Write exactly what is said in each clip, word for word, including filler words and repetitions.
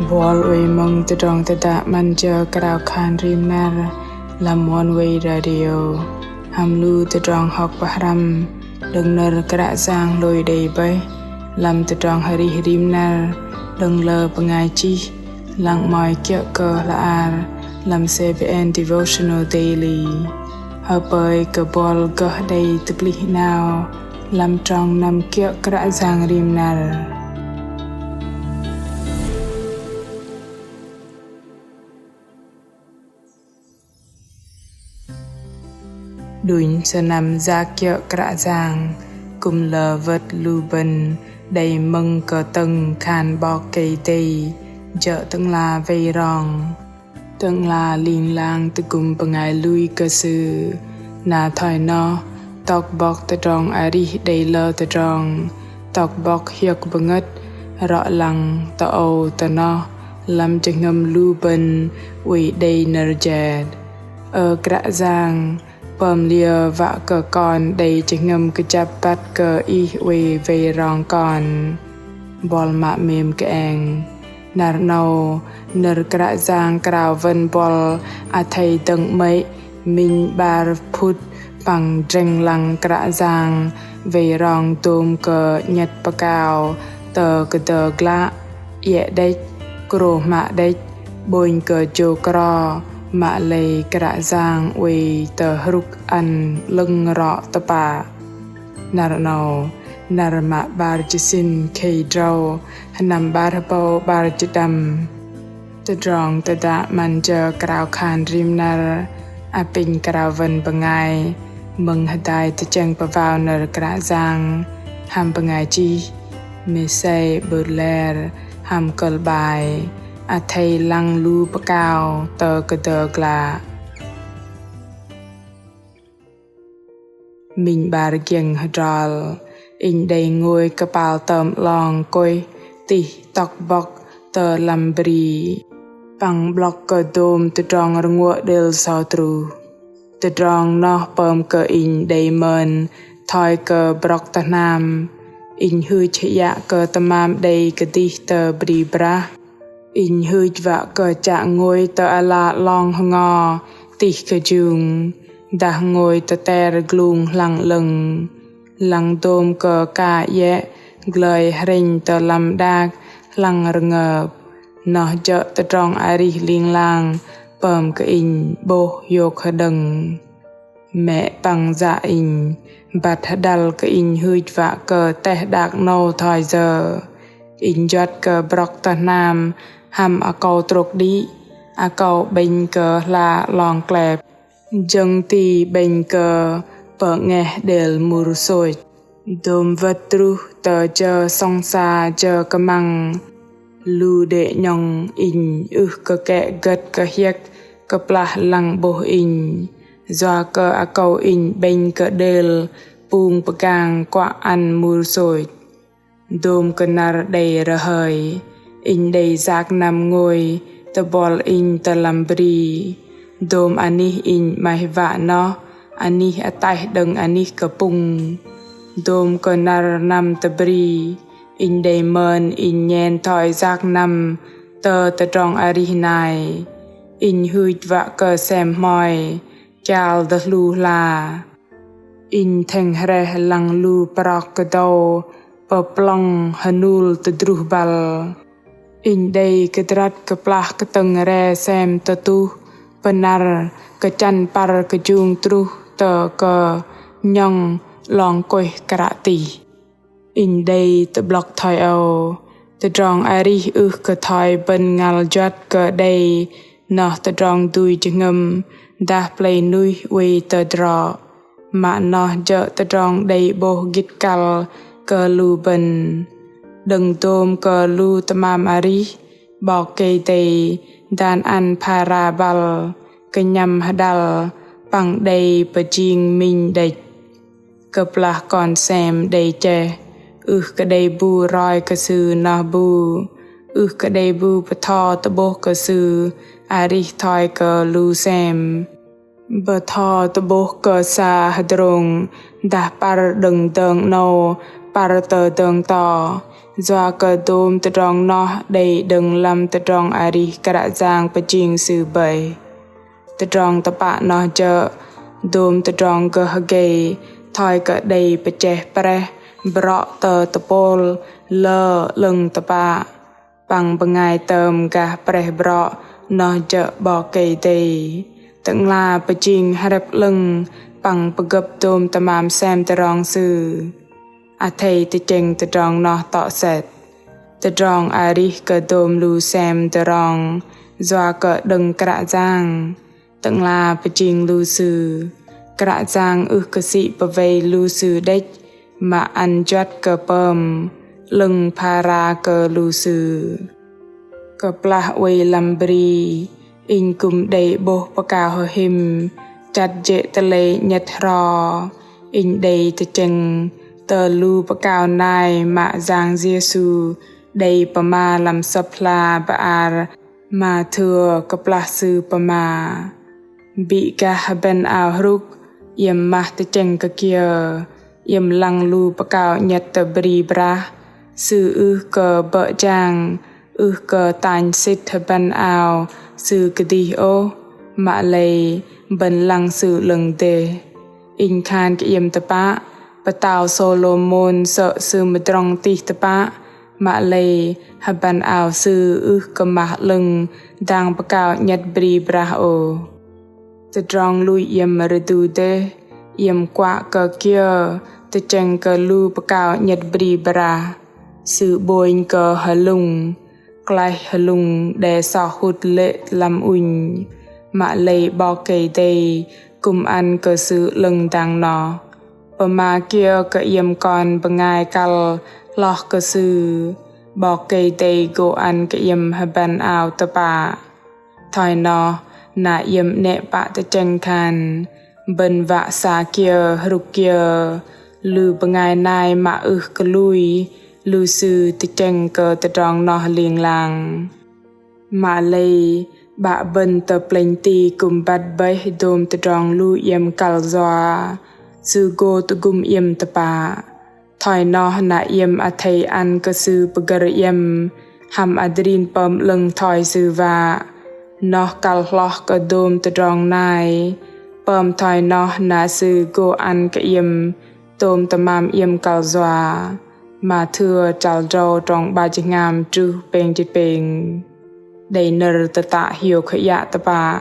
Buăl oei mơ̆ng tơdrong tơdă 'Măn Jơ Krao Khan Rim Năr lăm Oneway Radio. Hăm lu tơdrong hŏk pơhrăm đơ̆ng nơ̆r Kră Yang hlôi đei bơih lăm tơdrong arih rim năr đơ̆ng lơ bơngai chih, lăng 'mơ̆i kiơ̆ kơ hla ar lăm CBN Devotional Daily. Hơpơi kơ buăl gơh đei tơplih 'nao lăm trong năm kiơ̆ Kră Yang rim năr. Đunh sơnăm yak kiơ̆ Kră Yang, kư̆m lơ wơ̆t lu bơ̆n đei mơ̆ng kơtơ̆ng khan 'Bok Kei-Dei jơ̆ Tơ'ngla wei rong, Tơ'ngla ling lang tơgŭm bơngai lui kơ Sư. Na thoi noh, tŏk bŏk tơdrong arih đei lơ tơdrong, tŏk bŏk hiơ̆k bơngơ̆t, rŏ lăng tơ âu tơ noh lăm jơhngơ̆m lu bơ̆n oei đei nơ̆r jet. Ơ Kră Yang, pơm liơ wă kơ kon đei jơhngơ̆m kơjăp băt kơ Ih oei wei rong kon? Buăl mă 'mêm kơeng. Năr 'nâu, nơ̆r Kră Yang krao wơ̆n buăl athei dơ̆ng 'mơ̆i minh 'bar phŭt păng drĕng lăng Kră Yang wei rong dôm kơ 'nhĕt pơkao tơ kơdơ glă, iĕ đĕch, krô hmă đĕch, 'bônh kơ jô kro, mă lei Kră Yang oei tơ'hrŭk ăn 'lơ̆ng rŏ tơpă. Năr 'nâu, năr mă 'bar jĭt sĭn khei drâu, sơnăm 'bar hơbâu 'bar jĭt pơđăm. Tơdrong tơdă 'Măn Jơ Krao Khan Rim Năr, apinh krao wơ̆n bơngai mơ̆ng hơdai tơchĕng pơwao nơ̆r Kră Yang, hăm bơngai chih Macy Butler, hăm kơ̆l 'bai Athei lăng lu pơkao tơ kơdơ glă. Minh 'bar giĕng hơdrol, inh đei ngôi kơpal tơm 'long kuih tih tŏk bŏk tơ lăm bri, păng 'blŏk kơ dôm tơdrong rơnguŏ đêl sâu truh. Tơdrong noh pơm kơ inh đei mơn thoi kơ brŏk tơ hnam. Inh hưch hơyă kơ tơmam đei kơdih tơ bri brah. Inh hưch wă kơ chă ngôi tơ ala 'long hơngo tih kơjung, dah ngôi tơter glung hlang 'lơ̆ng. Lăng dôm kơ ka iĕ glơi hrĕnh tơ lăm đak hlang rơngơp. Noh jơ̆ tơdrong arih ling lang pơm kơ inh 'bôh hiôk hơđơ̆ng. Mĕ păng yă inh băt hơđăl kơ inh hưch wă kơ teh đak 'nâu thoi yơ. Inh juăt kơ brŏk tơ hnam hăm akâu trôk đĭ, akâu 'bĕnh kơ hla 'long klep, jơ̆ng ti 'bĕnh kơ pơ'ngeh đêl mŭr sôch. Dôm wơ̆t truh tơ jơ sŏng sa jơ kơmăng, lu đê̆ 'nhŏng inh ưh kơ kĕ gơ̆t kơ hiĕk kơplah lăng 'bôh inh, yua kơ akâu inh 'bĕnh kơ đêl pung pơgang kuă ăn mŭr sôch. Dôm kơ năr đei rơhơi, inh đei yak năm ngôi tơbuăl inh tơ lăm bri. Dôm anih inh 'maih wă noh anih ataih đơ̆ng anih kơpŭng. Dôm kơ năr năm tơ bri, inh đei mơn inh nhen thoi yak năm tơ tơdrong arih nai. Inh hưch wă kơ sem hmoi chal dơhlu hla. Inh thĕng hrĕh lăng lu prŏk kơdâu pơplŏng hơnul tơdruh băl. Inh đei kơdrăt kơplah kơtơ̆ng re sem tơtuh pơnăr kơchăn păr kơjung truh tơ kơ 'nhŏng 'long kuih kră tih. Inh đei tơ'blŏk thoi âu, tơdrong arih ưh kơ thoi bơ̆n ngăl juăt kơ đei noh tơdrong dui jơhngơ̆m dah plei nuih oei tơdrong. Mă noh jơ̆ tơdrong đei 'bôh gĭt kăl kơ lu bơ̆n. Đơ̆ng dôm kơ lu tơmam arih, 'Bok Kei-Dei dan ăn phara băl, kơnhăm hơđăl, păng đei pơjing minh đĕch. Kơplah kon sem đei cheh, ưh kơ đei bu roi kơ sư noh bu, ưh kơ đei bu bơtho tơ'bôh kơ sư arih thoi kơ lu sem. Bơtho tơ'bôh kơ sa hơdrông dah păr đơ̆ng dơ̆ng 'nâu păr tơ dơ̆ng to, Yua kơ dôm tơdrong noh đei đơ̆ng lăm tơdrong arih Kră Yang pơjing Sư bơih. Tơdrong tơpă noh jơ̆ dôm tơdrong gơh gei thoi kơ đei pơchĕh preh brŏ tơ tơpôl lơ 'lơ̆ng tơpă. Păng bơngai tơm gah preh brŏ noh jơ̆ 'Bok Kei-Dei, Tơ'ngla pơjing hrĕp 'lơ̆ng păng pơgơ̆p dôm tơmam sem tơdrong Sư. Athei tơchĕng tơdrong noh tŏ sĕt. Tơdrong arih kơ dôm lu sem tơdrong yua kơ đơ̆ng Kră Yang, Tơ'ngla pơjing lu sư. Kră Yang ưh kơ sĭ pơwei lu sư đĕch, mă ăn juăt kơ pơm 'lơ̆ng phara kơ lu sư. Kơplah oei lăm bri, inh kư̆m đei 'bôh pơkao hơhim chăt jê̆ tơlei 'nhĕt hro. Inh đei tơchĕng tơ lu pơkao nai mă Yang Yêsu đei pơma lăm sơ̆p hla bơar Mathêu kơplah Sư pơma: Bĭ gah hơbăn ao hrŭk, iĕm mah tơchĕng kơ kiơ? Iĕm lăng lu pơkao 'nhĕt tơ bri brah, sư ưh kơ bơ̆ jang, ưh kơ tanh sĭt hơbăn ao sư kơdih ôh, mă lei bơ̆n lăng sư 'lơ̆ng dêh. Inh khan kơ iĕm tơpă, pơtao Sôlômôn sơ̆ sư mơdrŏng tih tơpă, mă lei hơbăn ao sư ưh kơ mah 'lơ̆ng dang pơkao 'nhĕt bri brah ôh. Tơdrong lui iĕm rơdu dêh, iĕm kuă kơ kiơ tơchĕng kơ lu pơkao 'nhĕt bri brah? Sư 'bônh kơ hơlŭng, klaih hơlŭng đe soh hŭt lê̆ lăm ŭnh, mă lei 'Bok Kei-Dei kư̆m ăn kơ sư 'lơ̆ng dang noh. Pơma kiơ kơ iĕm kon bơngai kăl hloh kơ Sư, 'Bok Kei-Dei gô ăn kơ iĕm hơbăn ao tơpă. Thoi noh, na iĕm 'nĕ pă tơchĕng khan, bơ̆n wă sa kiơ hrŭk kiơ, lu bơngai nai mă ưh kơ lui, lu sư tơchĕng kơ tơdrong noh ling lang. Mă lei, 'Bă bơ̆n tơ plĕnh ti kư̆m băt bơih dôm tơdrong lu iĕm kăl yua, Sư gô tơgŭm iĕm tơpă. Thoi noh na iĕm athei ăn kơ Sư pơgơ̆r iĕm, hăm adrin pơm 'lơ̆ng thoi Sư wă. Noh kăl hloh kơ dôm tơdrong nai. Pơm thoi noh na Sư gô ăn kơ iĕm tôm tơmam iĕm kăl yua. Mathêu chăl drâu trong 'bar jĭt tơhngam truh pêng jĭt pêng. Đei nơ̆r tơtă hiôk hơiă tơpă.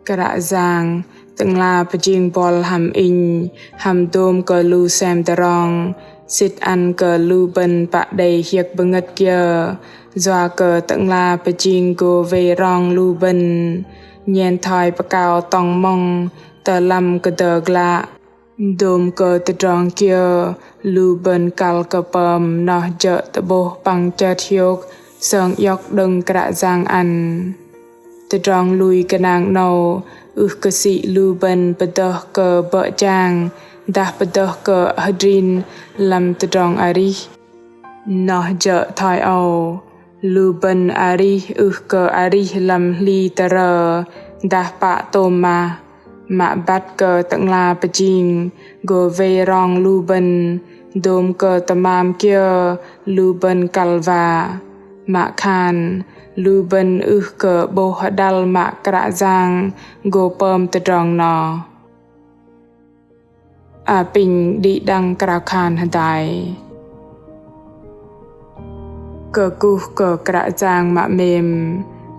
Kră Yang, Tơ'ngla pơjing buăl hăm inh, hăm dôm kơ lu sem tơdrong, sĭt ăn kơ lu bơ̆n pă đei hiơ̆k bơngơ̆t kiơ, yua kơ Tơ'ngla pơjing gô wei rong lu bơ̆n, nhen thoi pơkao tŏng mŏng, tơ lăm kơdơ̆ glă, dôm kơ tơdrong kiơ lu bơ̆n kăl kơ pơm noh jơ̆ tơ'bôh păng chơt hiôk sơng iŏk đơ̆ng Kră Yang ăn. Tơdrong lui gơnang 'nâu ưh kơ sĭ lu bơ̆n pơdơh kơ bơ̆ jang dah pơdơh kơ adrin lăm tơdrong arih. Noh jơ̆ thoi âu, lu bơ̆n arih ưh kơ arih lăm hli tơrơ dah pă tôm mah, mă băt kơ Tơ'ngla pơjing gô wei rong lu bơ̆n, dôm kơ tơmam kiơ lu bơ̆n kăl wă. Mă khan lu bơ̆n ưh kơ 'bôh hơđăl mă Kră Yang gô pơm tơdrong noh. Apinh đĭ đăng krao khan hơdai. Kơkuh kơ Kră Yang mă 'mêm,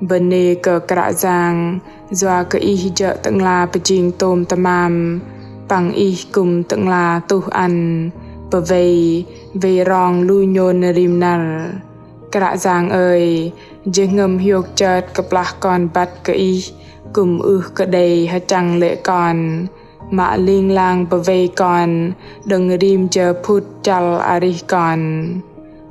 bơnê kơ Kră Yang, yua kơ Ih jơ̆ Tơ'ngla pơjing tôm tơmam, păng Ih kư̆m Tơ'ngla tuh ăn, pơwei, wei rong lu nhôn rim năr. Kră Yang ơi, jơhngơ̆m hiôk chơt kơplah kon băt kơ Ih, kư̆m ưh kơ đei hơchăng lê̆ kon, mă ling lang pơwei kon, đơ̆ng rim jơ phŭt chăl arih kon.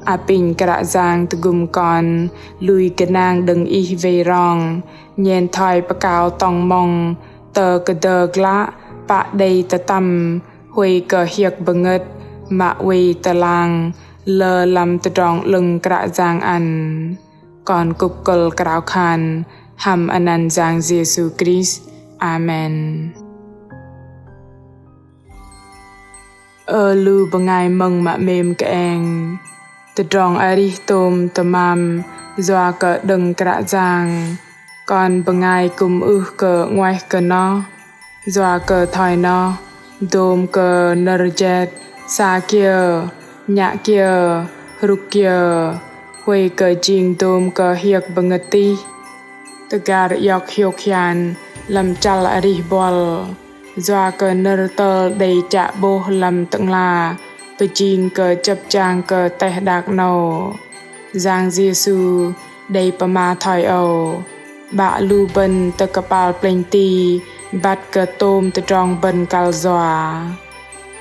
Apinh Kră Yang tơgŭm kon, lui gơnang đơ̆ng Ih wei rong, nhen thoi pơkao tŏng mŏng, tơ kơdơ̆ glă, pă đei tơtăm, huay kơ hiơ̆k bơngơ̆t, mă oei tơlang, lơ lăm tơdrong 'lơ̆ng Kră Yang ăn. Kon kŭp kơ̆l krao khan, hăm anăn Yang Yêsu Krist. Amen. Ơ lu bơngai mơ̆ng mă 'mêm kơeng. Tơdrong arih tôm tơmam yua kơ đơ̆ng Kră Yang. Kon bơngai kư̆m ưh kơ 'nguaih kơ noh. Yua kơ thoi noh, dôm kơ nơ̆r jet, sa kiơ, nhă kiơ, hrŭk kiơ, huay kơ jing dôm kơ hiơ̆k bơngơ̆t tih. Tơgar iŏk hiôk hian lăm chăl arih buăl. Yua kơ nơ̆r tơl đei chă 'bôh lăm Tơ'ngla pơjing kơ chơ̆p chang kơ teh đak 'nâu. Yang Yêsu đei pơma thoi âu: 'Bă lu bơ̆n tơ kơpal plĕnh ti băt kơ tôm tơdrong bơ̆n kăl yua.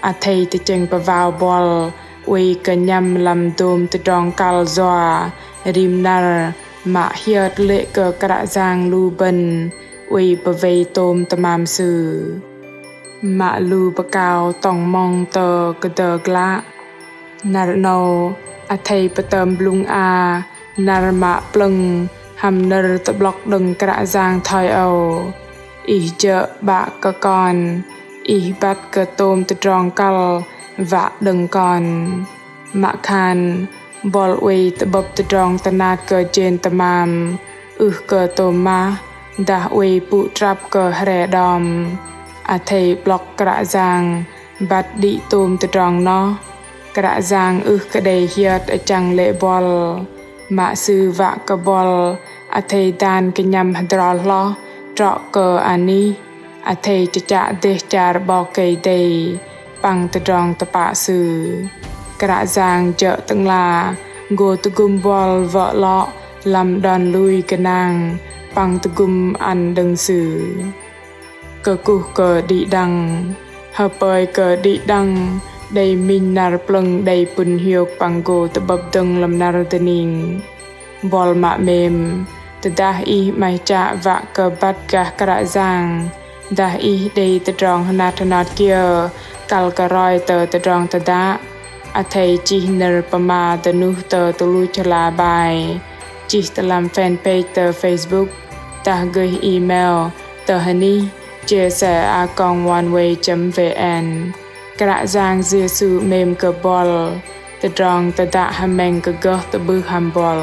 Athei tơchĕng pơvao buăl oei kơ nhăm lăm dôm tơdrong kăl yua rim năr mă hiơt lê̆ kơ Kră Yang lu bơ̆n oei pơwei tôm tơmam Sư. Mă lu pơkao tŏng mŏng tơ kơdơ̆ glă. Năr 'nâu athei pơtơm blŭng a năr mă plơ̆ng hăm nơ̆r tơ'blŏk đơ̆ng Kră Yang thoi âu: Ih jơ̆ 'Bă kơ kon, Ih băt kơ tôm tơdrong kăl wă đơ̆ng kon. Mă khan buăl oei tơ'bơ̆p tơdrong tơnat kơ jên tơmam, ưh kơ tôm mah, dah oei pŭ trăp kơ hre đom. Athei 'blŏk Kră Yang băt đĭ tôm tơdrong noh. Kră Yang ưh kơ đei hiơt achăng lê̆ buăl. Mă Sư wă kơ buăl athei dan kơnhăm hơdrol hloh trŏ kơ anih. Athei chơchă dêh char 'Bok Kei-Dei păng tơdrong tơpă Sư. Kră Yang jơ̆ Tơ'ngla gô tơgŭm buăl wơ̆ 'lŏ lăm đon lui gơnang păng tơgŭm ăn đơ̆ng Sư. Kơkuh kơ đĭ đăng. Hơpơi kơ đĭ đăng đei minh năr plơ̆ng đei pŭn hiôk păng gô tơ'bơ̆p dơ̆ng lăm năr dơning. Buăl mă 'mêm, tơdah ih 'maih chă wă kơ băt gah Kră Yang, dah ih đei tơdrong hơnat hơnot kiơ kăl kơ roi tơ tơdrong tơdă, athei chih nơ̆r pơma dơnuh tơ tơluch hla bơar, chih tơ lăm fanpage tơ Facebook, dah gơih email tơ hơnih J S A a còng oneway chấm V N. Kră Yang Yêsu 'mêm kơ buăl. Tơdrong tơdă hơmĕng kơ gơh tơ'bưh hăm buăl.